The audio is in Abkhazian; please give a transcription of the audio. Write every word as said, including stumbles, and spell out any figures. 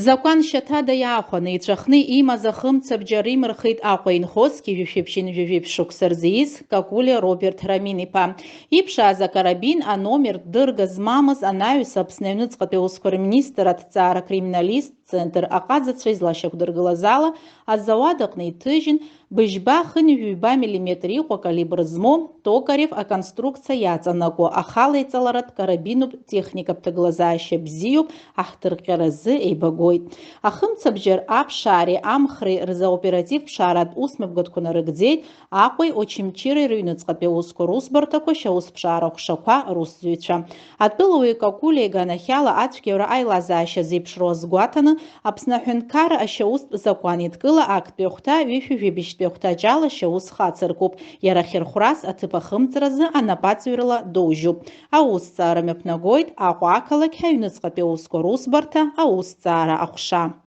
Закәан шьаҭада иаахәаны ицәахны имаз ахымцабџьар имырхит Аҟәа инхо зқьи жәшәи ԥшьынҩажәи жәаҩа шықәса рзы ииз Какулиа Роберт Рамин-иԥа. Иԥшааз акарабин аномертә дырга змамыз анаҩс Аԥсны аҩныҵҟатәи аусқәа рминистр аҭҵаара акриминалисттә центр аҟазацәа излашьақәдыргылаз ала, азауад аҟны иҭыжьын, быжьба хынҩажәи ҩба миллиметр иҟоу акалибр змоу Токарев аконструкциа иаҵанакуа ахала иҵаларатә карабинуп, техникатә ҭагылазаашьа бзиоуп, аҳҭырҟьаразы еибагоит. Ахымцабџьар аԥшаареи амхреи рзы аоператив ԥшааратә усмҩаԥгатәқәа нарыгӡеит Аҟәеи Очамчыреи рыҩныҵҟатәи аусқәа русбарҭақәа шьаусԥшаара ҟәшақәа русзуҩцәа. Атәылауаҩ Какулиа иганахьала ацәгьаура аилазаашьа зеиԥшроу азгәаҭаны, Аԥсны аҳәынҭқарра ашьаустә закәан еидкыла актәи ахәҭа ҩышәи жәибжьтәи ахәҭаҷ ала шьаус хацыркуп, иара ахьырхәрас аҭыԥ ахымҵразы анапаҵаҩрала доужьуп. Аусҭҵаара мҩаԥнагоит Аҟәа ақалақь аҩныҵҟатәи аусқәа русбарҭа аусҭҵаара аҟәша.